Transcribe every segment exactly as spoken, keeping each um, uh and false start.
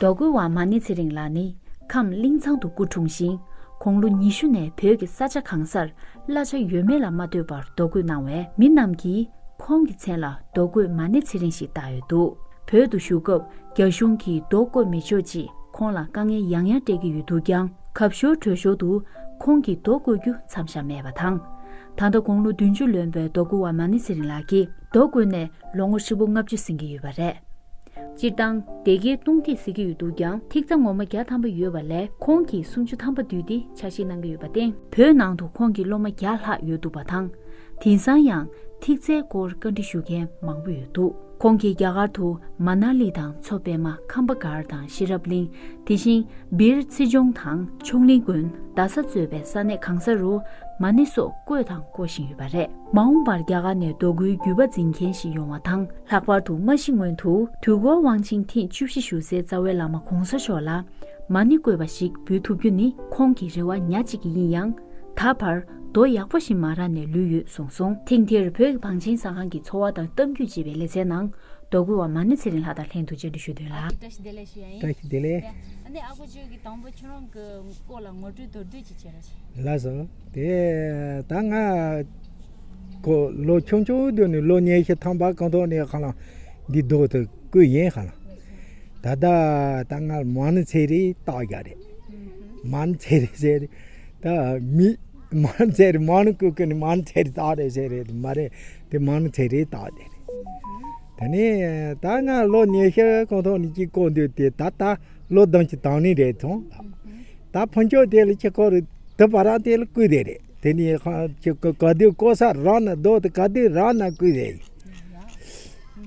རྡོ་བརྐོས་བ་མ་ཎི་ཚེ་རིང་ལགས་ནི་ཁམས་གླིང་ཚང་དུ་སྐུ་འཁྲུངས་ཤིང་། དགུང་ལོ་ཉི་ཤུ་ནས་བོད་ཀྱི་ས་ཆ་གང་སར་གླ་ཆ་ཡོད་མེད་ལ་མ་ལྟོས་པར་རྡོ་བརྐོས་གནང་བས། མི་རྣམས་ཀྱིས་ཁོང་གི་མཚན་ལ་རྡོ་བརྐོས་མ་ཎི་ཚེ་རིང་ཞེས་བཏགས་ཡོད་འདུག་བོད་དུ་བཞུགས་སྐབས་རྒྱ་གཞུང་གིས་རྡོ་བརྐོ་མི་ཆོག་ཅེས་ཁོང་ལ་དཀའ་ངལ་ཡང་ཡང་སྤྲད་ཀྱི་ཡོད་འདུག་ཀྱང་། གབ་ཤོར་བྲོས་ཤོར་དུ་ཁོང་གིས་རྡོ་བརྐོ་རྒྱུ་མཚམས་བཞག་མེད་པ་དང་། ད་ལྟ་དགུང་ལོ་བདུན་ཅུ་ལོན་པའི་རྡོ་བརྐོས་བ་མ་ཎི་ཚེ་རིང་ལགས་ཀྱིས་རྡོ་བརྐོས་ནས་ལོ་ངོ་ཧྲིལ་པོ་ལྔ་བཅུ་ཟིན་གྱི་ཡོད་པ་རེད། སྤྱིར་བཏང་སྡེ་དགེའི་སྟོང་ཐིག་ཟེར་གྱི་ཡོད་འདུག་ཀྱང་། ཐིག་རྩ་ངོ་མ་བརྒྱ་ཐམ་པ་ཡོད་པ་ལས་ཁོང་གིས་སུམ་ཅུ་ཐམ་པ་བསྡུས་ཏེ་ཕྱག་བཞེས་གནང་གི་ཡོད་པར་བརྟེན། བོད་ནང་དུ་ཁོང་གི་སློབ་མ་བརྒྱ་ལྷག་ཡོད་འདུག་པ་དང་། དེང་སང་ཡང་ཐིག་རྩའི་སྐོར་བཀའ་འདྲི་ཞུ་མཁན་མང་པོ་ཡོད་འདུག་ཁོང་གིས་རྒྱ་གར་དུ་མ་ན་ལི་དང་མཚོ་པད་མ། ཁམས་པ་སྒར་དང་ཤེས་རབ་གླིང་། དེ་བཞིན་སྦིར་ཚེ་ཆུང་དང་ཆུང་གླིང་དགོན། རྡ་ས་གཙོས་པའི་ས་གནས་གང་ས་རུ་མ་ཎི་སོགས་བརྐོས་དང་བརྐོ་བཞིན་ཡོད་པ་རེད། མ་འོངས་པར་རྒྱ་གར་ནས་རྡོ་བརྐོས་རྒྱུད་པ་འཛིན་མཁན་ཞིག་ཡོང་བ་དང་། ལྷག་པར་དུ་མ་ཤི་སྔོན་དུ་དུས་འཁོར་དབང་ཆེན་ཐེངས་བཅུ་བཞི་བཞུགས་སའི་རྩ་བའི་བླ་མ་གོང་ས་མཆོག་ལ་མ་ཎི་བརྐོས་པ་ཞིག་འབུལ་ཐུབ་རྒྱུ་ནི་ཁོང་གི་རེ་བ་ཉག་གཅིག་གི་ཡིན་ཡང་། ད་བར་རྡོ་ཡག་པོ་ཞིག་མ་རག་ནས་ལུས་ཡོད་གསུངས་སོང་། ཐེངས་འདིར་བོད་ཀྱི་བང་ཆེན་ཟ་ཁང་གི་འཚོ་བ་དང་གཏམ་རྒྱུད་ཅེས་པའི་ལེ་ཚན་ནང་། རྡོ་བརྐོས་བ་མ་ཎི་ཚེ་རིང་ལགས་དང་ལྷན་དུ་བཅར་འདྲི་ཞུ་འདོད་ལ། བཀྲ་ཤིས་བདེ་ལེགས་ཞུ་ཡ་ཡིན། བཀྲ་ཤིས་བདེ་ལེགས། ཡ། ཨ་ནི་ཨ་ཁུ་ཁྱོད་ཀྱིས་དང་པོ་ཁྱོད་རང་གི་སྐོར་ལ་ངོ་སྤྲོད་མདོར་བསྡུས་ཅིག་བྱས་རོགས་བྱེད། ལགས་སོ། དེ་ད་ང་ཁོ་ལོ་ཆུང་ཆུང་དུས་ནས་ལོ་ཉི་ཤུ་ཐམ་པ་གང་ཐོག་ནས་ཁ་ལ་འདི་རྡོ་དེ་བརྐོས་ཡིན་ཁ་ལ། ད་ལྟ་ད་ང་མ་ཎི་ཚེ་རིང་བཏགས་ཡ་རེད། མ་ཎི་ཚེ་རིང་ཟེར་རེད། ད་མི་མ་ཎི་ཚེ་རིང་མ་ཎི་བརྐོས་ཀྱི་ནི་མ་ཎི་ཚེ་རིང་བཏགས་རེད་ཟེར་རེད། མ་རེད། དེ་མ་ཎི་ཚེ་རིང་བཏགས་དེ་རེད། དེ་ནས་ད་ང་ལོ་ཉི་ཤུ་གང་ཐོག་ནས་ཅིག་བརྐོས་འདུག་དེ་ད་ལྟ་ལོ་བདུན་ཅུ་དོན་གཉིས་རེད་སོང་། ད་ཕུན་ཚོགས་དེ་ལ་ཁྱེད་ཁོ་རེ་དུ་བ་རང་དེ་ལ་བརྐོས་དེ་རེད། དེ་ནས་ཁ་ཁྱེད་ཁོ་ག་དུས་བརྐོ་ས་རག་ན་རྡོ་དེ་ག་དུས་རག་ན་བརྐོས་དེ་ཡིན།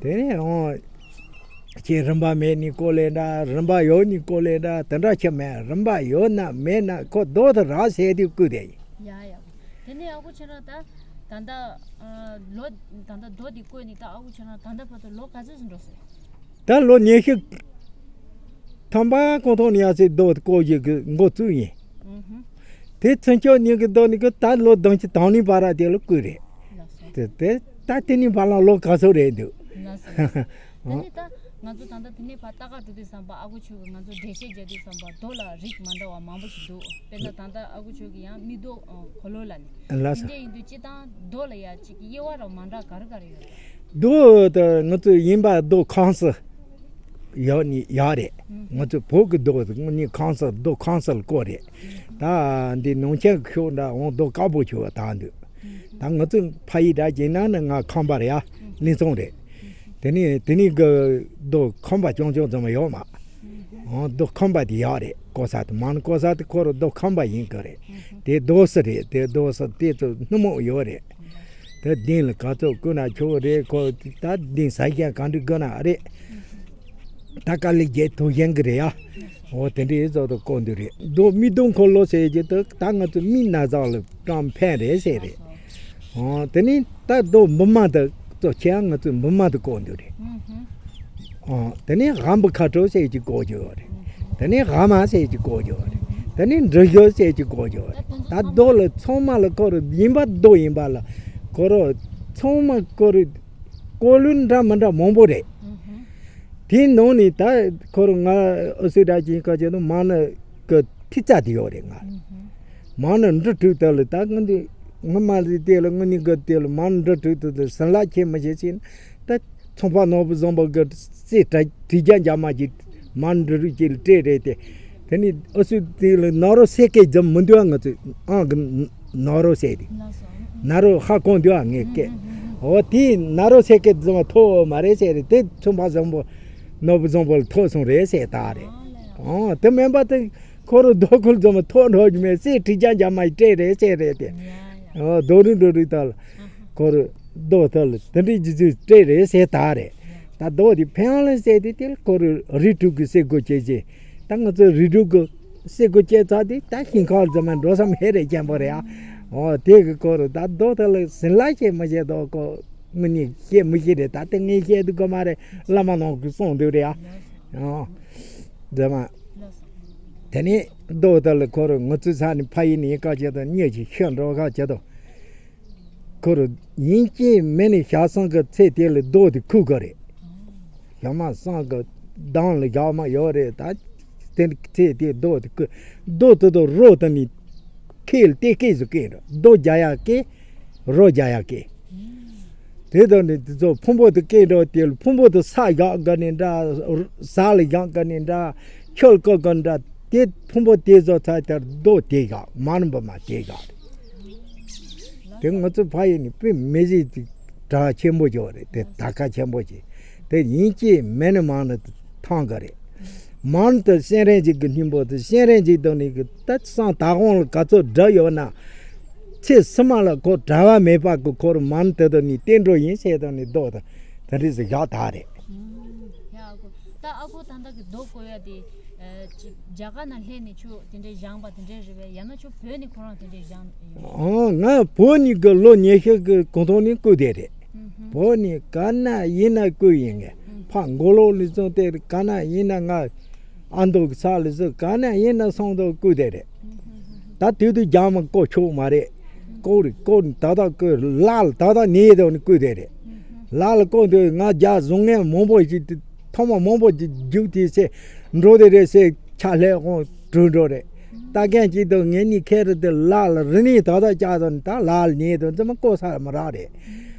དེ་ནས་འོང་། ཁྱེད་རིན་པ་མེད་ནི་བརྐོ་ལེ་འདྲ། རིན་པ་ཡོད་ནི་བརྐོ་ལེ་འདྲ། དེ་འདྲ་ཁྱེད་མེད། རིན་པ་ཡོད་ན་མེད་ན་ཁོ་རྡོ་དེ་རག་ཟེར་དུས་བརྐོས་དེ་ཡིན། ཡ་ཡ། དེ་ནས་ཨ་ཁུ་ཁྱེད་རང་ད་ད་ལྟ་ཨ་ལོ་ད་ལྟ་རྡོ་དེ་བརྐོས་ནི་ད་ཨ་ཁུ་ཁྱེད་རང་ད་ལྟ་བར་དུ་ལོ་ག་ཚོད་ཟིན་འགྲོ་སོང་། ད་ལོ་ཉི་ཤུ་ཐམ་པ་གང་ཐོག་ནས་ཡར་ཚེ་རྡོ་བརྐོ་རྒྱུ་གི་འགོ་བཙུགས་ཡིན། ཨུ་ཧུ། དེ་ཚུན་ཆད་ཉིན་གྱི་རྡོ་ནི་གི་ད་ལོ་བདུན་ཅུ་དོན་གཉིས་བར་དེ་ལ་བརྐོས་རེད། ལགས་སོ། དེ་དེ་ད་དེ་ནི་བར་ལ་ལོ་ག་ཚོད་རེད་འདུག་ལགས་སོ། ད་ནི་ད་ང་ཚོ་ད་ལྟ་དེ་ནས་ཕར་ལྟ་ག་འགྲོ་དུས་ཙམ་པ་ཨ་ཁུ་ཁྱོད་ཀྱིས་ང་ཚོ་འགྲེལ་བཤད་རྒྱག་དུས་ཙམ་པ་རྡོ་ལ་རིགས་མ་འདྲ་བ་མང་པོ་ཞིག་འདུག་དཔེར་ན་ད་ལྟ་ཨ་ཁུ་ཁྱོད་ཀྱིས་ཡང་མིག་རྡོ་ཨ་གོ་ལོ་ལབ་ནས། ལགས་སོ། དེ་འདྲ་ཡིན་དུས་སྤྱིར་བཏང་རྡོ་ལ་ཡ་ཅིག་དབྱེ་བ་ར་མ་འདྲ་ག་རེ་ག་རེ་ཡོད་རེད། རྡོ་དེ་ང་ཚོ་ཡིན་པ་རྡོ་ཁང་སི་ཡག་ནི་ཡག་རེད། ང་ཚོ་བོད་ཀྱི་རྡོ་དེ་དངོས་གནས་ཁང་སི་རྡོ་ཁང་སི་ལ་བརྐོས་རེད། ད་འདི་ནང་ཆེན་གྱི་ཤོག་འདྲ་འོང་རྡོ་དཀར་པོ་ཆུ་བ་དང་འདུག་ད་ང་ཚོ་ཕ་ཡི་འདྲ་བྱས་ན་ནི་ང་ཁང་པ་རེད་ཡ། གླིང་ཚང་རེད། དེ་ནས་དེ་ནས་གི་རྡོ་ཁང་པ་རྐྱང་རྐྱང་ཙམ་ཡོད་མ། འོང་རྡོ་ཁང་པ་དེ་ཡག་རེད། བརྐོ་ས་དེ་མང་བརྐོ་ས་དེ་ཁོ་ར་རྡོ་ཁང་པ་ཡིན་གི་རེད། དེ་རྡོ་སི་རེད། དེ་རྡོ་སི་དེ་ཚོ་སྣུམ་འོག་ཡོད་རེད། དེ་གདན་ལ་ག་ཚོད་བརྐོས་ན་ཆོག་རེད། ཁོ་ད་གདན་ས་ཞིང་གང་འདྲ་དགོས་ན་རེད། ད་དཀའ་ལས་རྒྱག་ཐུབ་ཤེས་གི་རེད་ཡ། འོ་དེ་འདྲའི་བཟོ་དུ་བརྐོས་འདུག་རེད། རྡོ་མིག་རྡོ་འཁོར་ལོ་ཟེར་གྱི་འདུག་ད་ང་ཚོ་མིག་ན་བཟའ་ལ་བཀྲམ་ཕན་རེད་ཟེར་རེད། འོ་དེ་ནི་ད་རྡོ་འབུ་མ་དུ་གཙོ་ཆེ་ང་ཚོས་འབུ་མ་དུ་བརྐོས་འདུག་རེད། འོ་དེ་ནི་ཧམ་བུ་ཁ་དྲོ་ཟེར་གྱི་བརྐོས་ཀྱི་ཡོད་རེད། དེ་ནི་ཧ་མ་ཟེར་གྱི་བརྐོས་ཀྱི་ཡོད་རེད། དེ་ནི་འབྲི་ཞོ་ཟེར་གྱི་བརྐོས་ཀྱི་ཡོད་རེད། ད་རྡོ་ལ་ཚང་མ་ལ་ཁོ་རུ་ཡིན་པ་རྡོ་ཡིན་པ་ལ་ཁོ་རུ་ཚང་མ་ཁོ་རུ་བརྐོས་ལུགས་འདྲ་མི་འདྲ་མང་པོ་རེད། དེའི་ནང་ནས་ད་ཁོ་རུ་ང་ཨུ་སུ་འདྲ་ཅིག་ཁ་ཅིག་ནི་མ་ཎི་གི་ཐིག་རྩ་དེ་ཡོད་རེད། ང་མ་ཎི་འབྲི་དྲུག་དེ་ལ་ད་ང་འདི་ང་མ་ལི་དེ་ལ་ང་ནི་གི་དེ་ལ་མ་ཎི་འབྲི་དྲུག་དེ་ལ་ཟིན་ལ་ཁྱེད་མི་ཤེས་ཟིན་ད་ཚོང་པ་ནོར་བུ་བཟང་པོ་གི་རྩེ་དྲ་དྲི་རྒྱ་འཇག་མ་ཅིག་མ་ཎི་འབྲི་རུ་ཅིག་ལ་སྤྲད་རེད་དེ། དེ་ནི་ཨུ་སུ་དེ་ལ་ན་རོ་སེ་ཀེ་འཛོམས་མི་འདུག་ང་ཚོས་ཨང་གི་ན་རོ་སེ་དེ། ན་རོ་ཧ་གོ་འདུག་ཨ་ངས་སྐད། འོ་དེའི་ན་རོ་སེ་ཀེ་འཛོམས་ཐོག་མ་རེད་ཟེར་རེད་དེ་ཚོང་པ་བཟང་པོ་ནོར་བུ་བཟང་པོ་ལ་ཐོག་སོང་རེད་ཟེར་ད་རེད། འོ་དེ་མིན་པ་དེ་ཁོ་རུ་རྡོ་ཁུལ་འཛོམས་ཐོག་འགྲོ་རྒྱུ་མེད་ཟེར་དྲི་རྒྱ་འཇག་མ་སྤྲད་རེད་ཟེར་རེད་དེ། འོ་རྡོ་རུ་འགྲོ་རུ་ད་ལ་ཁོ་རུ་རྡོ་ད་ལ་དེ་འདྲའི་རྒྱུ་ཚུལ་སྤྲད་རེད་ཟེར་ད་རེད། ད་རྡོ་དེ་ཕན་ཡང་ལ་ཟེར་དེ་དེ་ཁོ་རུ་རི་ཕྲུག་གི་སེ་གོ་ཅེ་ཅེ། ད་ང་ཚོ་རི་ཕྲུག་གི་སེ་གོ་ཅེ་ཚ་དེ་ད་ཤིང་ཁ་ཙམ་མ་འགྲོ་ས་མེད་རེད་སྐྱེན་པོ་རེད་ཨ། འོ་དེ་གི་ཁོ་རུ་ད་རྡོ་ད་ལ་ཟིན་ལ་ཤེས་མི་ཤེས་དོ་ཁོ་ངུ་ནི་ཤེས་མི་ཤེས་རེད། ད་དེ་ངས་བཤད་དུ་གོ་མ་རེད། བླ་མ་ནང་གི་གསུང་འདུག་རེད་ཨ། འོ་རེད་མ། དེ་ནས་རྡོ་ད་ལ་ཁོ་རུ་ང་ཚོ་ཚ་ནི་ཕ་ཡི་ནི་ཀ་ཅེ་དང་གཉེར་གྱི་ཤི་འགྲོ་ཁ་ཅེ་དང་། ཁོ་རུ་ཡིན་གཅིག་མིན་ནི་ཞག་སང་གི་ཚེ་དེ་ལ་རྡོ་དེ་ཁུག་གི་རེད། ཞག་མ་སང་གི་ གདང་ལ་བཞག་མ་ཡོད་རེད། ད་དེ་ཚེ་དེ་རྡོ་དེ་ཀི་རྡོ་དེ་དང་རོ་དེ་ནི་ཁེལ་ཏེ་སྐད་ཟིག་སྐད་རེད། རྡོ་རྒྱག་ཡག་སྐད། རོ་རྒྱག་ཡག་སྐད། དེ་དང་ནི་དེ་ཚོ་ཕུང་པོ་དེ་སྐད་འགྲོ་དེ་ལ་ཕུང་པོ་དེ་ས་བཞག་ག་ནི་འདྲ། ས་ལ་བཞག་ག་ནི་འདྲ། ཆུ་ལ་བཀོད་ག་འདྲ། དེ་ཕུང་པོ་དེ་ཚོ་ཚ་དེར་རྡོ་དེ་བཞག་མར་འབབ་མ་དེ་བཞག་རེད། དེ་ང་ཚོ་ཕ་ཡུལ་ནི་དཔེ་མི་སྲིད་དེ་གྲགས་ཆེན་པོ་ཅིག་རེད། དེ་ད་ཁ་ཆེན་པོ་ཅིག་དེ་ཡིན་གཅིག་མིན་ནི་མང་ནི་ཐང་ག་རེད། མང་དུ་སེང་རེ་ཅིག་གི་སྙིང་པོ་དེ་སེང་རེ་ཅིག་དང་ནི་གི་ད་སང་ད་དགོང་ལ་ག་ཚོད་འགྲོ་ཡོད་ན། ཚེ་སྲིད་མ་ལ་ཁོ་གྲ་བ་མེད་པ་གི་ཁོར་མང་དུ་དུ་ནི་བསྟན་འགྲོ་ཡིན་ཟེར་དང་ནི་རྡོ་དང་དེ་འདྲ་ཟིག་བཞག་ད་རེད། ཡ་ཨ་ཁུ། ད་ཨ་ཁུ་ད་ལྟ་གི་རྡོ་བརྐོ་ཡ་དེ། ཨ་ཅི་རྒྱ་གར་ནང་སླེབས་ནས་ཁྱོད་དེ་འདྲའི་བཞེངས་པ་དེ་འདྲའི་རེད་པས། ཡང་ན་ཁྱོད་བོད་ནས་ཁོ་རང་དེ་འདྲའི་བཞེངས་ཡོད། ཨོ་ང་བོད་ནས་གི་ལོ་ཉི་ཤུ་གི་གོང་ཐོག་ནས་བརྐོས་དེ་རེད། ཨུ་ཧུ། བོད་ནས་ག་ན་ཡིན་ན་བརྐོས་ཡིན་ངས། ཨུ་ཧུ། ཕ་མགོ་ལོག་ནས་བཙོང་དེ་ག་ན་ཡིན་ན་ང་ཨ་མདོ་གི་ས་ལ་ཟིག་ག་ན་ཡིན་ན་སོང་དུ་བརྐོས་དེ་རེད། ཨུ་ཧུ་ཧུ་ཧུ། ད་དུས་དུས་རྒྱ་མ་བརྐོ་ཆོག་མ་རེད། བརྐོ་རེད་བརྐོ་རེད། ད་ད་བརྐོས་ལ་ལ་ད་ད་ནས་དུ་ནས་བརྐོས་དེ་རེད། ལ་ལ་བརྐོས་དུས་ང་རྒྱ་བཟུང་ངན་མང་པོ་ཞིག་ཐོག་མ་མང་པོ་རྒྱུགས་དེ་སེ་འགྲོ་དེ་རེད་སེ་ཆ་ལྷད་ཁོང་གྲོལ་འགྲོ་རེད། ལྟ་མཁན་གཅིག་དང་ངེད་གཉིས་ཁེ་རེད་དེ་ལ་ལ་རི་ནས་ད་ད་བཅག་དང་ད་ལ་ལ་ཉེ་དང་ཙི་མ་བརྐོ་ས་མ་རག་རེད།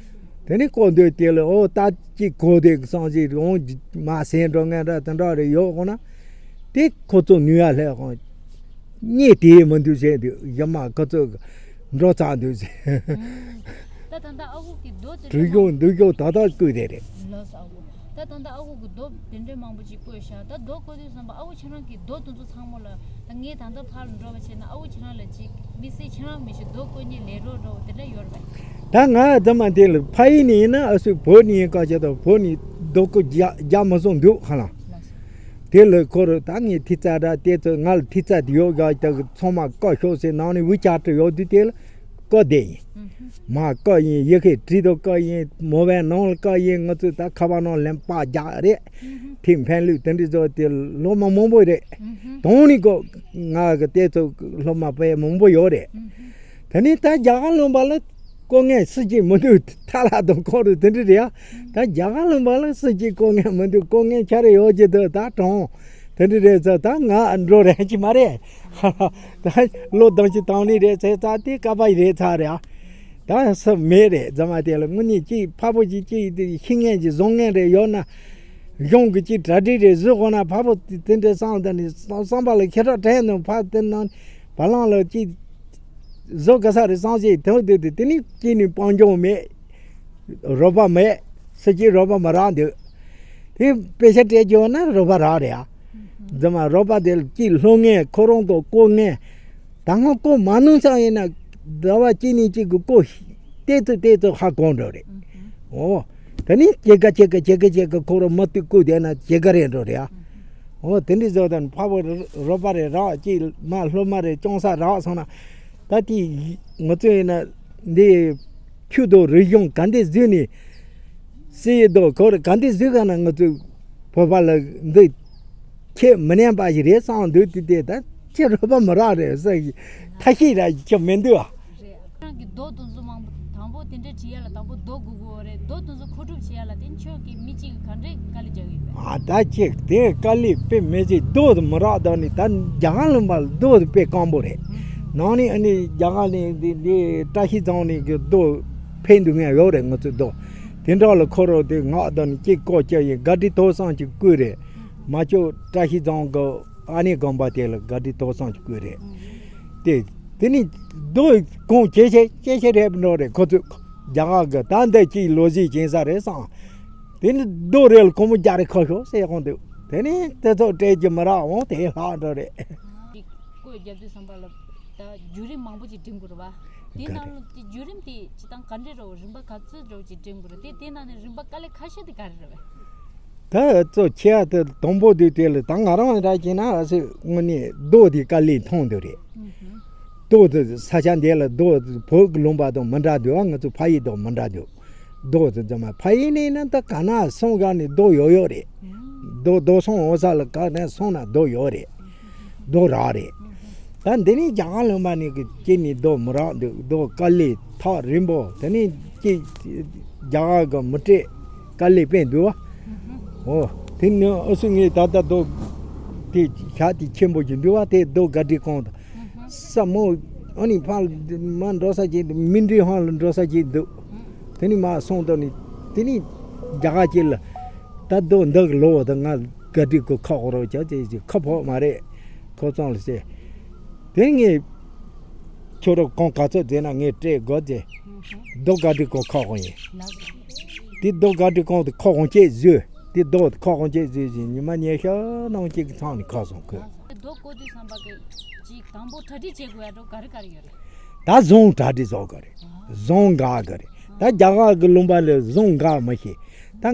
དེ་ནས་བརྐོ་འདོད་དེ་ལ་ཨོ་ད་ཅིག་གོ་དེ་གི་སང་ཞིག་འོང་མ་སེང་འགྲོ་ངན་འདྲ་དེ་འདྲ་རེ་ཡོད་ཁོང་ན། དེ་ཁོ་ཚོ་ནུས་ཡ་ལྷད་ཁོང་གཉིད་དེ་མི་འདུག་བྱས་འདུག་ཡ་མ་ཁོ་ཚོ་འགྲོ་ཚར་འདུག་ཟེར། ད་ད་ལྟ་ཨ་ཁུ་གི་རྡོ་དེ་འདྲ་གྲུ་གཞོང་འདུག་གཞོང་ད་ད་བརྐོས་དེ་རེད། ལགས་སོ་ཨ་ཁུ། ད་ད་ལྟ་ཨ་ཁུ་གི་རྡོ་དེ་འདྲའི་མང་པོ་ཅིག་བརྐོས་ཤག་ད་རྡོ་བརྐོས་དུས་ཙམ་པ་ཨ་ཁུ་ཁྱེད་རང་གི་རྡོ་དེ་ཚོ་ཚང་མ་ལ་ད་ངས་ད་ལྟ་ཕར་ལ་འགྲོ་བ་བྱས་ན་ཨ་ཁུ་ཁྱེད་རང་ལ་ཅིག་དམིགས་བསལ་ཁྱེད་རང་མི་ཤེས་རྡོ་བརྐོ་མཁན་ལས་རོགས་འདྲ་བོ་དེ་འདྲ་ཡོད་རེད་པས། ད་ང་ད་མ་དེ་ལ་ཕ་ཡུལ་ནས་ཡིན་ན་ཨ་སུ་བོད་ནས་ཡིན་ཀ་བྱས་ད་བོད་ནས་རྡོ་བརྐོས་རྒྱག་རྒྱག་མ་སོང་འདུག་ཧ་ལམ། ལགས་སོ། དེ་ལ་ཁོ་རུ་ད་ངས་ཐིག་རྩ་འདྲ་དེ་ཚོ་ང་ལ་ཐིག་རྩ་དེ་ཡོད་ག་ད་གི་ཚང་མ་བཀོད་ཤོག་ཟེར་ནང་ནས་ཝི་ཆ་ཊི་ཡོད་དུས་དེ་ལ་བཀོད་བསྡད་ཡིན། ཨུ་ཧུ། མ་བཀོད་ཡིན་ཡི་གེ་བྲིས་དང་བཀོད་ཡིན། མོ་བའི་ནང་ལ་བཀོད་ཡིན། ང་ཚོས་ད་ཁ་པར་ནང་ལེན་པ་རྒྱག་རེད། ཨུ་ཧུ། ཐིག་འཕེན་ལུགས་དེ་འདྲ་ཚོ་དེ་སློབ་མ་མང་པོ་རེད། ཨུ་ཧུ། དོང་ནི་ཀོ་ང་གི་དེ་ཚོ་སློབ་མ་དཔེ་མང་པོ་ཡོད་རེད། ཨུ་ཧུ། དེ་ནས་ད་རྒྱ་གར་ལུང་པ་ལ་བཀོད་མཁན་སུ་གཅིག་མི་འདུག་ཐ་ལ་དང་ཁོ་རུ་དེ་འདྲ་རེད་ཡ། ད་རྒྱ་གར་ལུང་པ་ལ་སུ་གཅིག་བཀོད་མཁན་མི་འདུག་བཀོད་མཁན་ཆ་རེ་ཡོད་ཀྱི་འདུག་ད་གྲོང་དེ་འདྲ་རེད་ཚ་ད་ང་འགྲོ་རན་གྱི་མ་རེད། ད་ལོ་བདུན་ཅུ་དང་གཉིས་རེད་ཚེ་ཚ་དེ་ཀ་པ་རེད་ཚ་རེད་ཡ། ད་སུ་མེད་རེད། རྫ་མ་དེ་ལ་དངོས་གནས་གཅིག་ཕ་བུ་གཅིག་གཅིག་དེ་ཤི་ངན་གྱི་བཟང་ངན་རེ་ཡོད་ན། གཞུང་གི་གཅིག་གྲ་སྒྲིག་རེ་བཟོས་དགོས་ན་ཕ་བུ་དེ་འདྲའི་སང་དེ་ནི་བསམ་པ་ལ་ཁྱེད་རང་དྲན་ནས་ཕ་དེ་ནང་བ་ལང་ལ་གཅིག་བཟོ་ག་ས་རེ་བསམ་ཞིག་དེ་འདུག་དེ་དེ་ནི་གཅིག་ནི་དཔལ་འབྱོར་མེད། རོགས་པ་མེད། སུ་གཅིག་རོགས་པ་མ་རག་འདུག་དེ་དཔེ་ཆ་སྤྲད་རྒྱུ་ན་རོགས་པ་རག་རེད་ཨ། རྫ་མ་རོགས་པ་དེ་ལ་གཅིག་སློབ་ངན་ཁོ་རང་གི་བཀོད་ངན། ད་སྔ་བཀོད་མ་ནུས་ཙང་ཡིན་ན་ཟླ་བ་གཅིག་ནས་གཅིག་གི་བཀོད་ཏེ་ཏུ་ཏེ་ཏུ་ཧ་གོ་འགྲོ་རེད། ཨོ། དེ་ནི་ཇེ་ག་ཇེ་ག་ཇེ་ག་ཇེ་ག་ཁོ་རང་མ་ཏུ་བཀོད་བསྡད་ན་ཇེ་ག་རེད་འགྲོ་རེད་ཨ། ཨོ་དེ་འདྲ་བཟོ་དང་ཕ་བུ་རོགས་པ་རེ་རག་གཅིག་མ་སློབ་མ་རེ་སྐྱོང་ས་རག་སོང་ན། ད་དེ་ང་ཚོ་ཡིན་ན་འདི་ཆོས་དང་རིག་གཞུང་ག་འདྲ་བཟོས་ནས་སྲིད་ཡིག་དང་ཁོ་རེ་ག་འདྲ་བཟོས་ག་ན་ང་ཚོ་བོད་པ་ལ་འདི་ཁྱེད་མི་ཉན་པ་ཞིག་རེད་བསམ་འདུག་དེ་དེ་ད་ཁྱེད་རོགས་པ་མི་རག་རེད་ཟེར་གི་ཐ་ཤི་ར་ཁྱེད་མི་འདུག་ཨ། རེད། ཁྱེད་རང་གི་རྡོ་དེ་ཚོ་མང་པོ་དང་པོ་དེ་འདྲ་བྲིས་ཡ་ལ་དང་པོ་རྡོ་དགོས་ཀྱི་ཡོད་རེད། རྡོ་དེ་ཚོ་མཁོ་སྒྲུབ་བྱེད་ཡ་ལ་དེ་ཁྱོད་ཀྱིས་མི་གཅིག་གིས་ག་འདྲས་དཀའ་ལས་རྒྱག་གི་ཡོད་པས། ཨ་ད་ཁྱེད་དེ་དཀའ་ལས་དཔེ་མི་སྲིད་རྡོ་དེ་མི་རག་དང་ནི་ད་རྒྱ་གར་ལུང་པ་ལ་རྡོ་དེ་དཔེ་དཀོན་པོ་རེད། ནང་ནས་ཨ་ནི་རྒྱ་གར་ནས་འདི་འདི་བཀྲ་ཤིས་རྫོང་ནས་གི་རྡོ་ཕེབས་འདུག་ངས་ཡོད་རེད་ང་ཚོའི་རྡོ། དེ་འདྲ་ལ་ཁོ་རང་དེ་ངག་དང་ནི་གཅིག་བཀོད་ཀྱི་ཡིན། ག་དྲི་ཐོག་སང་གཅིག་བརྐོས་རེད། མ་ཅོ་བཀྲ་ཤིས་རྫོང་གི་ཨ་ནེ་དགོན་པ་དེ་ལ་ག་དྲི་ཐོག་སང་གཅིག་བརྐོས་རེད། དེ་དེ་ནི་རྡོ་གོང་ཇེ་ཆེ་ཇེ་ཆེ་རེད་འགྲོ་རེད། ཁོ་ཚོས་རྒྱ་གར་གི་ད་འདི་གཅིག་ལོ་གཞི་ཅན་ས་རེད་བསམ། དེ་ནི་རྡོ་རེད་ལ་སྒོར་མོ་བརྒྱ་རེ་ཁ་ཤོག་ཟེར་ཁོང་དུ། དེ་ནི་དེ་ཚོ་སྤྲད་རྒྱུ་མི་རག་འོང་དེ་ལྷག་འགྲོ་རེད། ཅིག་བརྐོས་རྒྱབ་དུས་ཙམ་པ་ལ་ད་བརྒྱུད་རིམ་མང་པོ་ཅིག་འགྲིམ་དགོས་རེད་བ། དེ་ག་ནང་རེད། ལ་དེ་བརྒྱུད་རིམ་དེ་སྤྱི་བཏང་ག་འདྲས་རེད། རིམ་པ་ག་ཚོད་འདྲ་བོ་ཅིག་འགྲིམ་དགོས་རེད། དེ་དེ་ནང་ནས་རིམ་པ་དཀའ་ལས་ཁ་ཤས་དེ་ག་རེ་རེད་བས། ད་གཙོ་ཆེ་བ་དེ་དང་པོ་དེ་དེ་ལ་ད་ང་རང་འདྲ་བྱས་ན་ཨ་སི་དངོས་གནས་རྡོ་དེ་དཀའ་ལས་མཐོང་འདུག་རེད། ཨུ་ཧུ། རྡོ་དེ་ས་ཆ་འདི་ལ་རྡོ་བོད་ཀྱི་ལུང་པ་དང་མི་འདྲ་འདུག་ང་ཚོ་ཕ་ཡུལ་དང་མི་འདྲ་འདུག་རྡོ་དེ་ཚང་མ་ཕ་ཡུལ་ནས་ན་ད་ག་ན་སོང་ག་ནས་རྡོ་ཡོད་ཡོད་རེད། རྡོ་རྡོ་སོང་འོ་ས་ལ་ག་ནས་སོང་ན་རྡོ་ཡོད་རེད། རྡོ་རག་རེད། ད་འདི་ནས་རྒྱ་གར་ལུང་པ་ནས་གི་ཅི་ནས་རྡོ་མི་རག་འདུག་རྡོ་དཀའ་ལས་ཐག་རིང་པོ་དེ་ནས་ཅི་རྒྱ་གར་གི་མི་སྤྲད་དཀའ་ལས་དཔེ་འདུག་བ། འོ། དེ་ནི་ཨ་སུ་ངས་ད་ལྟ་རྡོ་དེ་ཞག་དེ་ཆེན་པོ་ཞིག་འདུག་བ། དེ་རྡོ་དགའ་སྤྲོའི་གོང་དུ་ས་མོ་ཨ་ནི་ཕར་མ་འགྲོ་ས་ཅིག་འདུག་མིན་འདྲི་ཧང་ལ་འགྲོ་ས་ཅིག་འདུག་དེ་ནི་མ་སོང་དོ་ནི་དེ་ནི་རྒྱ་གར་ཅིག་ལ་ད་རྡོ་འདི་གི་ལོ་བ་དང་ང་དགའ་སྤྲོའི་གོ་ཁ་འོ་རོ་ཅག་ཅིག་ཅིག་ཁ་ཕོག་མ་རེད། ཁོ་ཚང་ལ་ཟེར། དེ་ངས་ཁྱོད་རང་གོང་ག་ཚོད་བསྡད་ན་ངས་སྤྲད་དགོས་ཏེ། རྡོ་དགའ་སྤྲོའི་གོ་ཁ་དབང་ཡིན། དེ་རྡོ་དགའ་སྤྲོའི་གོང་དུ་ཁ་དབང་བཅས་བཟོས། དེ་རྡོ་ཁ་དབང་བཅས་བཟོས་ཟིན་ཉི་མ་ཉི་ཤུ་ནང་གཅིག་གི་ཚང་ནས་ཁ་སོང་ཁོས། རྡོ་བརྐོ་དུས་ཙམ་པ་གི་ཅིག་དང་པོ་གྲ་སྒྲིག་བྱེད་དགོས་ཡ་འགྲོ་ག་རེ་ག་རེ་ཡོད་རེད། ད་ཟངས་གྲ་སྒྲིག་བཟོ་དགོས་རེད། ཟངས་འགག་དགོས་རེད། ད་རྒྱ་གར་གི་ལུང་པ་ལ་ཟངས་འགག་མི་ཤེས། ད་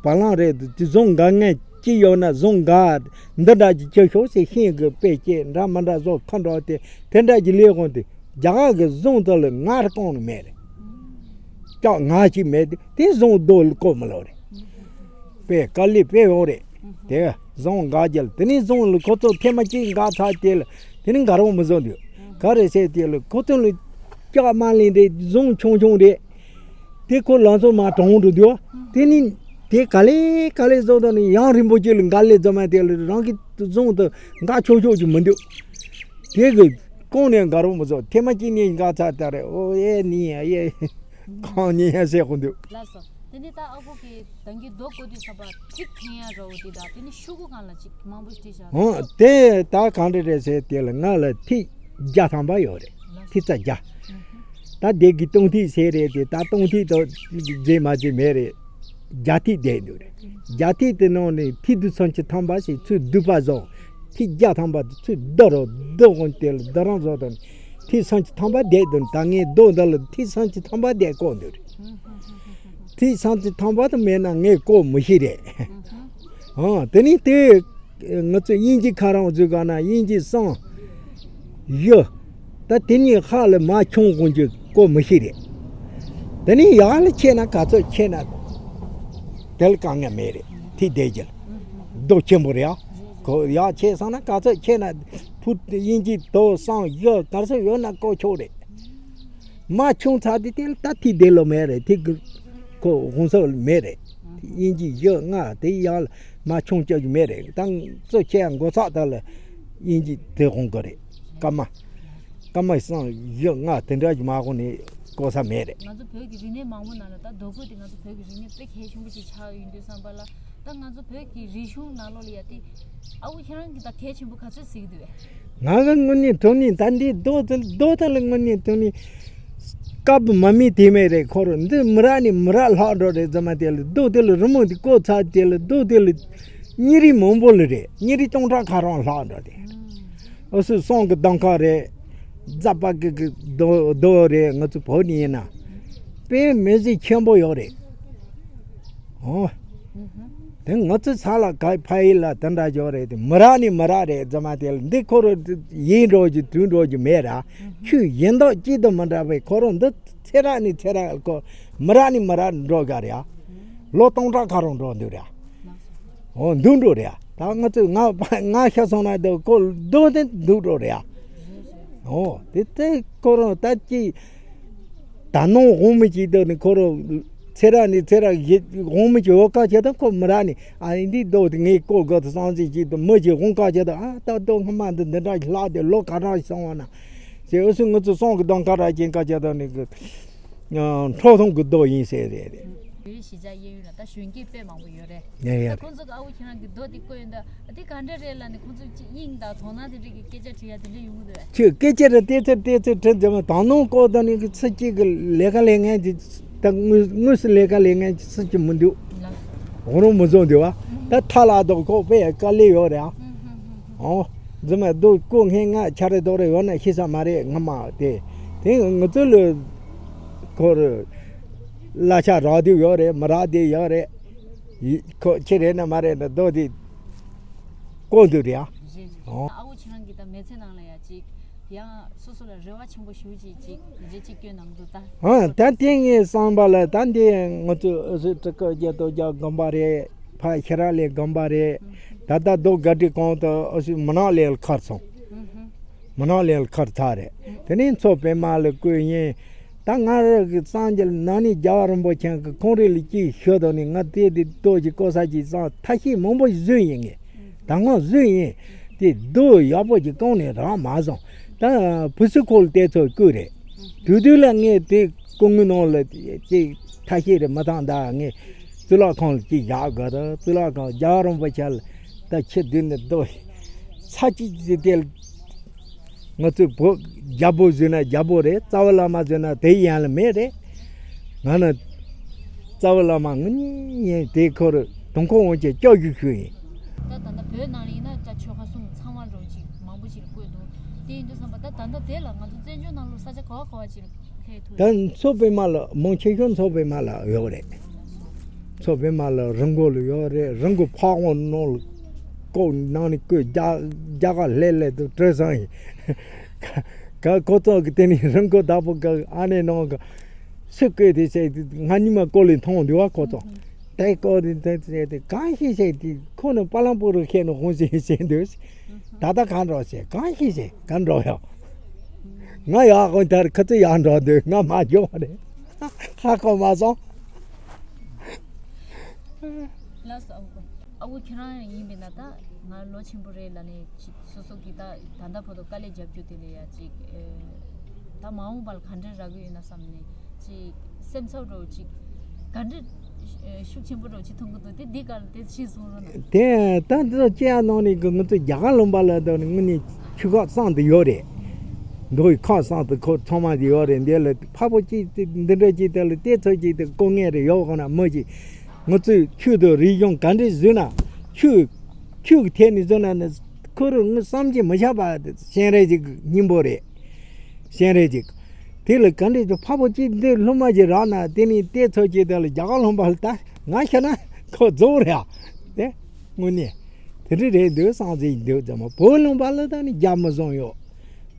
བ་ལང་རེད་དེ་ཟངས་འགག་ངན་ཅི་ཡོད་ན་ཟངས་འགག་འདི་འདྲ་ཅིག་ཅི་ཤོག་ཟེར་ཤིང་གི་དཔེ་བཅད་འདྲ་མི་འདྲ་བཟོ་ཁ་འགྲོ་དེ་དེ་འདྲ་ཅིག་ལས་ཁོང་དེ་རྒྱ་གར་གི་ཟངས་དེ་ལ་ངར་གང་ནས་མེད་རེད། ལྕགས་ངར་ཅིག་མེད་དེ་དེ་ཟངས་རྡོ་ལ་བརྐོ་མི་ལོ་རེད། དཔེ་དཀའ་ལས་དཔེ་ཡོད་རེད། དེ་ཟངས་འགག་རྒྱལ་དེ་ནས་ཟངས་ལ་ཁོ་ཚོ་ཐེངས་མ་གཅིག་འགག་ཚར་དེ་ལ་དེ་ནས་འགག་རོགས་མི་བཟོ་འདུག་ག་རེ་ཟེར་དེ་ལ་ཁོ་ཚོ་ལ་ལྕགས་མ་ལེན་རེད། ཟངས་ཆུང་ཆུང་རེད། དེ་ཁོ་ལང་ཚོ་མ་གྲོང་དུ་འདུག་དེ་ནི་དེ་ག་ལེ་ག་ལེ་བཟོ་དང་ནི་ཡང་རིན་པོ་ཆེ་ལ་འགག་ལེ་བཟོ་མ་དེ་ལ་རང་གི་ཟངས་དུ་འགག་ཆོག་ཆོག་ཅིག་མི་འདུག་དེ་གི་གོང་ནས་འགག་རོགས་མི་བཟོ། ཐེངས་མ་གཅིག་ནས་འགག་ཚར་ད་རེད། ཨོ་ཨེ་ནི་ཡ་ཨེ་གང་ནི་ཡ་ཟེར་གོ་འདུག་ལགས་སོ། དེ་ནས་ད་ཨ་ཁུ་གི་ད་གིན་རྡོ་བརྐོ་དུས་ཙམ་པ་ཐིག་འཐེན་ཡ་འདྲ་བོ་དེ་དང་དེ་ནས་ཤོག་གུ་སྒང་ལ་ཅིག་མང་པོ་ཞིག་བྲིས་བཞག་ཨོ་དེ་ད་གང་འདྲ་རེད་ཟེར་དེ་ལ་ང་ལ་ཐིག་བརྒྱ་ཐམ་པ་ཡོད་རེད། ཐིག་རྩ་བརྒྱ། ད་དེ་གི་སྟོང་ཐིག་ཟེར་རེད་དེ་ད་སྟོང་ཐིག་དང་རྗེས་མ་རྗེས་མེད་རེད། བརྒྱ་ཐིག་བསྡད་འདུག་རེད། བརྒྱ་ཐིག་དེ་ནང་ནས་ཐིག་དུ་ཚོན་གྱི་ཐམ་པ་ཞིག་ཚུར་བསྡུས་པ་བཟོ། ཐིག་བརྒྱ་ཐམ་པ་དེ་ཚུར་བསྡུ་རོགས་བསྡུ་འོང་དེ་ལ་བསྡུ་རང་བཟོ་དང་ཐིག་ཚོན་གྱི་ཐམ་པ་བསྡད་འདུག་ད་ངས་རྡོ་འདི་ལ་ཐིག་ཚོན་གྱི་ཐམ་པ་བསྡད་བརྐོ་འདུག་རེད། ཐིག་ཚོན་གྱི་ཐམ་པ་དེ་མེད་ན་ངས་བརྐོ་མི་ཤེས་རེད། ཨང་དེ་ནི་དེ་ང་ཚོ་དབྱིན་ཇི་ཁ་རང་བཟོས་ག་ན་དབྱིན་ཇི་སང་ཡོ། ད་དེ་གཉིས་ཧ་ལས་མ་ཆུང་དགོངས་ཀྱི་བརྐོ་མི་ཤེས་རེད། དེ་ནི་ཡག་ལ་ཆེ་ན་ག་ཚོད་ཆེ་ན་དེ་ལ་དཀའ་ངལ་མེད་རེད། ཐིག་དེ་རྒྱལ་རྡོ་ཆེན་པོ་རེད་ཨ། གོ་ཡག་ཆེ་སོང་ན་ག་ཚོད་ཆེ་ན་ཕུ་དབྱིན་ཇི་རྡོ་སང་ཡོ་ག་ཚོད་ཡོད་ན་བརྐོ་ཆོག་རེད། མ་ཆུང་ཚར་དེ་དེ་ལ་ད་ཐིག་དེ་ལོ་མེད་རེད། ཐིག་གི་ཁོ་ཧུང་སོགས་མེད་རེད། དབྱིན་ཇི་ཡོ་ལྔ་དེ་ཡག་ལ་མ་ཆུང་ཅག་གི་མེད་རེད། ད་གཙོ་ཆེ་ཡང་མགོ་ཚག་ད་ལ་དབྱིན་ཇི་དེ་ཧུང་གི་རེད། སྐར་མ། སྐར་མ་སང་ཡོ་ལྔ་དེ་འདྲ་གི་མ་ཧུང་ནས་བརྐོ་ས་མེད་རེད། ང་ཚོ་བོད་ཀྱི་རིག་གནས་མང་པོ་ནང་ལ་ད་རྡོ་བརྐོས་དེ་ང་ཚོ་བོད་ཀྱི་རིག་གནས་དཔེ་གལ་ཆེན་པོ་ཞིག་ཆགས་ཡོད་དུས་བསམ་པ་ལ་ད་ང་ཚོ་བོད་ཀྱི་རིག་གཞུང་ནང་ལོགས་ལ་ཡ་དེ་ཨ་ཁུ་ཁྱེད་རང་གིས་ད་གལ་ཆེན་པོ་ག་ཚོད་གཟིགས་འདུག་བས། ང་གི་དངོས་གནས་དྲང་གནས་ད་འདི་རྡོ་དེ་རྡོ་དེ་ལ་དངོས་གནས་དྲང་གནས་སྐབས་མ་མི་དེ་མེད་རེད། ཁོ་རང་འདི་མི་རག་ནས་མི་རག་ལྷག་འགྲོ་རེད། ཙམ་མ་དེ་ལ་རྡོ་དེ་ལ་རི་མོ་འདི་བརྐོས་ཚར་དེ་ལ་རྡོ་དེ་ལ་གཉིས་རིགས་མང་པོ་ལ་རེད། གཉིས་རིགས་སྟོང་ཕྲག་ཁ་རང་ལྷག་འགྲོ་རེད། ཨུ་སུ་སོང་གི་གདང་ཁ་རེད། རྫ་པ་གི་གི་རྡོ་རྡོ་རེད། ང་ཚོ་བོད་ནས་ཡིན་ན་དཔེ་མི་སྲིད་ཆེན་པོ་ཡོད་རེད། ཨོ། དེ་ང་ཚོ་ས་ལ་ག་ཕ་ཡི་ལ་དེ་འདྲ་ཡོད་རེད། དེ་མི་རག་ནི་མི་རག་རེད། རྫ་མ་དེ་ལ་འདི་ཁོ་རང་ཡིན་འགྲོ་རྒྱུ་དུས་འགྲོ་རྒྱུ་མེད་ར། ཆུ་ཡིན་མདོག་སྐྱིད་དུ་མི་འདྲ་བའི་ཁོ་རང་འདི་ཚེ་རག་ནི་ཚེ་རག་ཁོ་མི་རག་ནི་མི་རག་འགྲོ་ག་རེད། ལོ་སྟོང་ཕྲག་ཁ་རང་འགྲོ་འདུག་རེད། ཨོ་འདུག་འགྲོ་རེད། ད་ང་ཚོས་ང་ང་ཤ་སོང་ན་འདི་ཁོ་འདུག་དེ་འདུག་འགྲོ་རེད། ཨོ་དེ་ལྟའི་སྐོར་རང་ལྟ་ཅི། ད་ནང་དབང་མི་གཅིག་དང་ནི་ཁོ་རང་ཚེ་རབས་ནས་ཚེ་རབས་བཞི་དབང་མི་གཅིག་འོ་ཀ་བྱེད་དང་ཁོ་མི་རག་ནི་ཨ་འདི་ལྟོས་དེ་ངས་ལྐོག་གི་དུ་སང་ཚིག་གཅིག་དང་མི་གཅིག་དབང་ཀ་བྱེད་དང་ཨ་ད་ལྟོས་སྔ་མ་འདི་འདི་འདྲ་ཞིག་ལྷག་དེ་ལོ་ག་གྲངས་ཤིག་སོང་བ་ན་ཞེས་འུ་ཚོ་ངུ་ཚོ་སོང་གི་དང་ཀ་ར་ཅན་ཀ་བྱེད་དང་ནི་གི་ཁྲོ་ཐུང་གི་རྡོ་ཡིན་ཟེར་རེད། བོད་གཞིས་ཆགས་གཡས་གཡོན་ལ་ད་གཞོན་སྐྱེས་དཔེ་མང་པོ་ཡོད་རེད། ཡ་ཡ་ད་ཁོང་ཚོ་གི་ཨ་ཁུ་ཁྱེད་རང་གི་རྡོ་དེ་བརྐོས་ཡོད་འདུག་ཨ་དེ་ག་འདྲ་རེད་ལབ་ནས་ཁོང་ཚོ་ཅིག་དབྱིངས་དང་དོ་སྣང་དེ་འདྲ་གི་སྐད་ཆ་དྲི་ཡ་དེ་འདྲ་ཡོང་གི་འདུག་བས། ཁྱོད་སྐད་ཆ་རེ་ཏེ་ཚེ་ཏེ་ཚེ་དྲི་འཛེམ་དང་ནང་ལྐོག་དང་ནི་གི་ཚེ་གཅིག་གི་ལས་ཀ་ལས་ངན་གྱི་ད་དངོས་དངོས་སུ་ལས་ཀ་ལས་ངན་གྱི་ཚེ་གཅིག་མི་འདུག་ལགས་སོ། འོང་རུང་མི་བཟོ་འདུག་བ། ད་ཐ་ལ་དང་ཁོག་པས་དཀའ་ལས་ཡོད་རེད་ཨ། ཨོ། རྫུན་མ་རྡོ་བརྐོ་མཁན་ང་ཆ་རེ་རྡོ་རེ་ཡོད་ན་ཤི་ས་མ་རེད་སྔ་མ་དེ། དེ་ང་ཚོ་ལ་ཁོ་རེ་གླ་ཆ་རག་དུས་ཡོད་རེད། མི་རག་དུས་ཡོད་རེད། ཡི་ཁོ་ཁྱེད་རེད་ན་མ་རེད་ན་རྡོ་དེ་བརྐོ་འདུག་རེད་ཨ། རེད་རེད། ཨོ། ཨ་ཁུ་ཁྱེད་རང་གིས་ད་མི་ཚེ་ནང་ལ་ཡ་ཅིག་ཡང་སོ་སོ་ལ་རེ་བ་ཆེན་པོ་ཞུ་ཅིག་ཅིག་རེ་ཅིག་སྐྱོན་གནང་འདུག་ད། ཨ་ད་དེ་ངའི་བསམ་པ་ལ་ད་འདི་ང་ཚོ་ཨ་སི་ཏྲི་ཀ་རྒྱལ་དོ་རྒྱ་དགོན་པ་རེད། ཕ་ཤ་ར་ལས་དགོན་པ་རེད། ད་ལྟ་རྡོ་དགའ་སྤྲོའི་གོང་དུ་ཨ་སི་མི་ནག་ལས་ཁར་སོང་། མི་ནག་ལས་ཁར་ཚར་རེད། དེ་ནས་མཚོ་པད་མ་ལ་བརྐོས་ཡིན། ད། ད་ང་རང་གི་སངས་རྒྱས་ནང་ནས་རྒྱལ་བ་རིན་པོ་ཆེ་གི་ཁོང་རིགས་ལ་ཅིག་ཞུ་དོ་ནི་ང་དེ་དེ་ལྟོ་ཅིག་ཀོ་ས་ཅིག་སང་ཐ་ཤི་མང་པོ་བཟོས་ཡིན་ངས། ད་ང་བཟོས་ཡིན། དེ་རྡོ་ཡག་པོ་ཅིག་གང་ནས་རག་མ་སོང་། ད་བུ་སུ་ཁོ་ལ་དེ་ཚོ་བསྐུར་རེད། དུས་དུས་ལ་ངས་དེ་སྐུ་ངོའི་ནང་ལ་ཅིག་ཐ་ཤི་རེད་མི་ཐང་ད་ངས་གཙུག་ལག་ཁང་ལ་ཅིག་བཞག་དགོས་ད་གཙུག་ལག་ཁང་རྒྱལ་བ་རིན་པོ་ཆེ་ལ་ད་ཆུ་བདུན་ནས་རྡོ་ས་ཅིག་ཅིག་དེ་ལ། ང་ཚོའི་བོད་རྒྱལ་པོ་བཟོས་ན་རྒྱལ་པོ་རེད། རྩ་བ་བླ་མ་བཟོས་ན་དེ་ཡན་ལ་མེད་རེད། ང་ནི་རྩ་བ་བླ་མ་ངུ་ཉིན་ཡིན་དེ་ཁོ་རུ་དུང་ཁོ་འོང་ཅེས་སྐྱོ་ཞུ་ཞུ་ཡིན། ད་ད་ལྟ་བོད་ནང་ལ་ཡིན་ན་ད་ཆོལ་ཁ་གསུམ་ཚང་མ་འགྲོ་ཅིག་མང་པོ་ཞིག་བཀོད་འདུག་དེ་ཡིན་དུས་ཙམ་པ་ད་ད་ལྟ་དེ་ལ་ང་ཚོ་བཙན་བྱོལ་ནང་ལོགས་ས་ཆ་ག་བ་ག་བ་ཅིག་ལ་སླེབས་ཐུབ་ད་ཡོད། མཚོ་པདྨ་ལ་མང་ཆེ་ཤོས་མཚོ་པདྨ་ལ་ཡོད་རེད། མཚོ་པདྨ་ལ་རི་མགོ་ལ་ཡོད་རེད། རི་མགོ་ཕག་དབང་ནང་ལ་ཀོ་ནང་ནས་བཀོད་རྒྱ་རྒྱ་གར་ལྷས་ལྷས་དུ་བྲོས་སོང་ཡིན། ག་གོ་ཚོགས་ཀྱི་དེ་ནས་རི་མགོ་བདག་པོ་ག་ཨ་ནེ་ནང་ག་སུ་བཀོད་དེ་བྱས་དུས་ང་གཉིས་མ་ཀོ་ལས་མཐོང་འདུག་བ་ཁོ་ཚོ། དེ་ཀོ་དེ་དེ་དེ་དེ་གང་ཤེས་བྱས་དུས་ཁོ་ནི་པ་ལང་པོ་རུ་ཤེས་ནས་ཧོན་ཟིན་བྱས་འདུག་ད་ལྟ་གང་འགྲོ་བྱས་གང་ཤེས་བྱས་གང་འགྲོ་ཡོད། ང་ཡག་ཧོན་དར་ཁ་ཚོ་ཡག་འགྲོ་འདུག་ང་མ་འཇོག་པ་རེད། ཧ་གོ་མ་སོང་། ལགས་སོ་ཨ་ཁུ། ཨ་ཁུ་ཁྱེད་རང་ཡིན་པས་ན་ད་ང་ལོ་ཆེན་པོ་རེད་ལ་ནས་ཅིག་སོ་སོ་གི་ད་ད་ལྟ་བར་དུ་དཀའ་ལས་རྒྱབ་རྒྱུ་དེ་ལས་ཡ་ཅིག་ཨེ། ད་མ་འོངས་པ་ལ་ག་འདྲ་རག་གི་ཡོད་ན་བསམ་ནས་ཅིག་སེམས་འཚབ་འགྲོ་ཅིག་ག་འདྲ་ཨེ་ཤུགས་ཆེན་པོ་འགྲོ་ཅིག་མཐོང་གི་འདུག་དེ་འདི་ག་ལ་དེ་ཤེས་སོང་རོགས་གནང་། དེ་ད་འདི་ཚོ་སྐྱེ་ཡ་ནང་ནས་གི་ང་ཚོ་རྒྱ་གར་ལུང་པ་ལ་ད་ནི་དངོས་གནས་ཆུ་ཁག་གསང་དུ་ཡོད་རེད། མདོ་ཡི་ཁ་གསང་དུ་ཁོ་ཚང་མ་ཡོད་རེད། འདི་ལ་ཕ་བོ་གཅིག་དེ་འདི་འདྲ་གཅིག་དེ་ལ་དེ་ཚོ་གཅིག་དེ་ལྐོག་ངན་རེ་ཡོད་གོ་ན་མི་གཅིག་ང་ཚོས་ཆོས་དང་རིག་གཞུང་ག་འདྲས་བཟོས་ན་ཆོས་ཆོས་ཀྱི་ཐད་ནས་བཟོས་ན་ནི་ཁོ་རང་ངོ་བསམ་གྱིས་མི་ཁྱབ་པ་སྤྱན་རས་གཟིགས་ཀྱི་སྙིང་པོ་རེད། སྤྱན་རས་གཟིགས། དེ་ལ་ག་འདྲས་ཀྱི་ཕ་བོ་གཅིག་འདི་སློབ་མ་གཅིག་རག་ན་དེ་ནི་དེ་ཚོ་གཅིག་དེ་ལ་རྒྱ་གར་ལུང་པ་ལ་ད་ང་ཤི་ན་ཁོ་རྫོགས་རེད་ཨ། དེ་དངོས་གནས་དེ་འདྲ་རེད་འདུག་བསམ་ཚེ་འདུག་ཙམ་མ་བོད་ལུང་པ་ལ་ད་ནི་རྒྱ་མི་བཟང་ཡོད།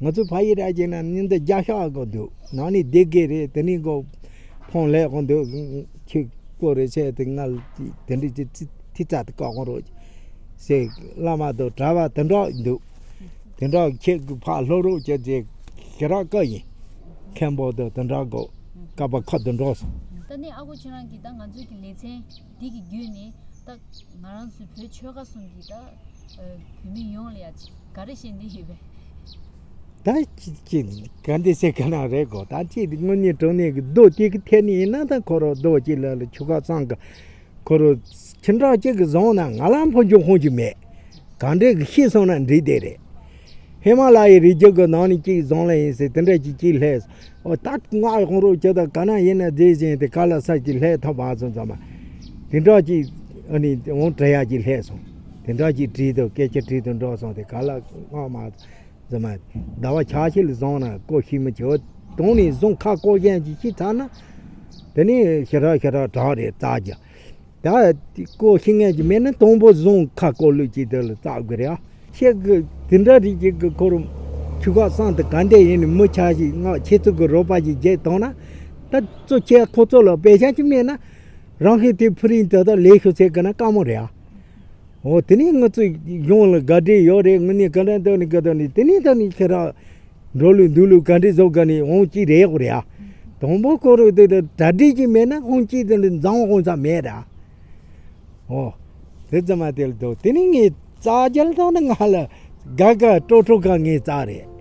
ང་ཚོ་ཕ་ཡི་ར་ཅིག་ན་ཉིན་དུ་རྒྱ་ཤག་གོ་འདུག་ནང་ནི་བདེ་དགེ་རེད། དེ་ནི་གོ་ཕོང་ལས་གོ་འདུག་ཁྱི་ཀོ་རེ་བྱས་དེ་ང་དེ་འདྲ་ཅི་ཅི་ཐི་ཙ་དེ་བཀག་གོ་རོགས་ཟེར་བླ་མ་དང་གྲྭ་བ་དེ་འདྲ་འདུག་དེ་འདྲ་ཁྱེད་ཀྱི་ཕ་ལྷོ་རོགས་བྱས་ཏེ་ཞེ་དྲག་བཀའ་ཡིན། མཁན་པོ་དང་དེ་འདྲ་གོ་བཀའ་པ་ཁ་དེ་འདྲ་སོང་། ད་ནི་ཨ་ཁུ་ཁྱེད་རང་གིས་ད་ང་ཚོའི་གི་ལེ་ཚན་འདི་གི་བརྒྱུད་ནས་ད་ང་རང་ཚོའི་བོད་ཆོལ་ཁ་གསུམ་གྱི་ད་བོད་མི་ཡོངས་ལ་ཡ་ཅིག་ག་རེ་བཤད་འདི་ཡོད་པས། ད་ཅི་ཅི་ག་འདི་ཟེར་ག་ན་རེད་གོ་ད་ཅི་དངོས་གནས་དྲང་གནས་ཀྱི་རྡོ་དེ་གི་ཐད་ནས་ཡིན་ན་ད་ཁོ་རོ་རྡོ་ཅི་ལ་ལ་ཆུ་ཁ་གཙང་གི་ཁོ་རོ་ཁྱིམ་བདག་གཅིག་གི་བཟང་ན་ང་ལ་ཕོ་འཇོག་ཧོན་གྱི་མེད། ག་འདྲས་གི་ཤེས་སོང་ན་འགྲིག་བསྡད་རེད། ཧི་མ་ལ་ཡའི་རི་རྒྱུད་གི་ནང་ནས་གཅིག་བཟང་ལ་ཡིན་ཟེར་དེ་འདྲ་གཅིག་གཅིག་ལྷས་ཨོ་ད་ང་ཧོན་རོ་ཅི་ད་ག་ན་ཡིན་ན་རྫས་བཞིན་དེ་ག་ལ་ས་གཅིག་ལྷས་ཐོབ་པ་སོང་ཙམ་མ་དེ་འདྲ་གཅིག་ཨ་ནི་འོང་བྲེ་ཡ་གཅིག་ལྷས་སོང་། དེ་འདྲ་གཅིག་བྲིས་དང་སྐད་ཆ་བྲིས་དང་འགྲོ་སོང་དེ་ག་ལ་སྔ་མ། ཟེར་མ། ཟླ་བ་ཆ་ཤས་ལ་བཟུང་ན་ཀོ་ཤི་མི་བྱེད། དོང་ནས་བཟུང་ཁ་ཀོ་གཞན་གྱིས་ཤི་ཚར་ན། དེ་ནས་ཞེ་དྲག་ཞེ་དྲག་དྲག་རེད་རྩ་རྒྱ། ད་ཀོ་ཤི་ངན་གྱི་མེད་ན་དང་པོ་བཟུང་ཁ་ཀོ་ལུས་ཀྱི་དེ་ལ་རྩ་དགོས་རེད་ཨ། ཁྱེད་ཀྱི་དེ་འདྲ་རིགས་ཀྱི་གི་ཁོ་རུ་ཆུ་ཁ་སྲང་དུ་ག་འདྲ་ཡིན་ནི་མི་ཆ་ཞིག་ང་ཁྱེད་ཚོ་གི་རོགས་པ་ཞིག་བརྒྱབ་བཏང་ན། ད་གཙོ་ཁྱེད་ཁོ་ཚོ་ལ་པེ་ཤ་ཅིག་མེད་ན། རང་ཤི་དེ་ཕུ་རིན་དེ་དག་ལས་ཤོག་ཚེ་གི་ན་དཀའ་མོ་རེད་ཨ། འོ་དེ་ནས་ང་ཚོ་གཞུང་ལ་དགའ་འབྲེལ་ཡོད་རེད། ངུ་ནི་ག་འདྲ་འདོད་ནི་ག་འདོད་ནི་དེ་ནས་ད་ནི་ཁྱེད་རང་འགྲོ་ལུགས་འདུག་ལུགས་ག་འདྲ་བཟོ་ག་ནི་འོང་ཅི་རེད་ཡོད་རེད་ཨ། དང་པོ་ཁོ་རོ་དེ་ད་གྲ་སྒྲིག་ཅིག་མེད་ན་འོང་ཅི་དེ་འདྲ་འཛང་འོང་ས་མེད་ར། འོ། དེ་ཙམ་མ་དེ་ལ་འདུག་དེ་ནས་ངས་རྩ་རྒྱལ་དང་ནི་ང་ལ་དགའ་དགའ་སྤྲོ་སྤྲོ་ག་ངས་རྩ་རེད།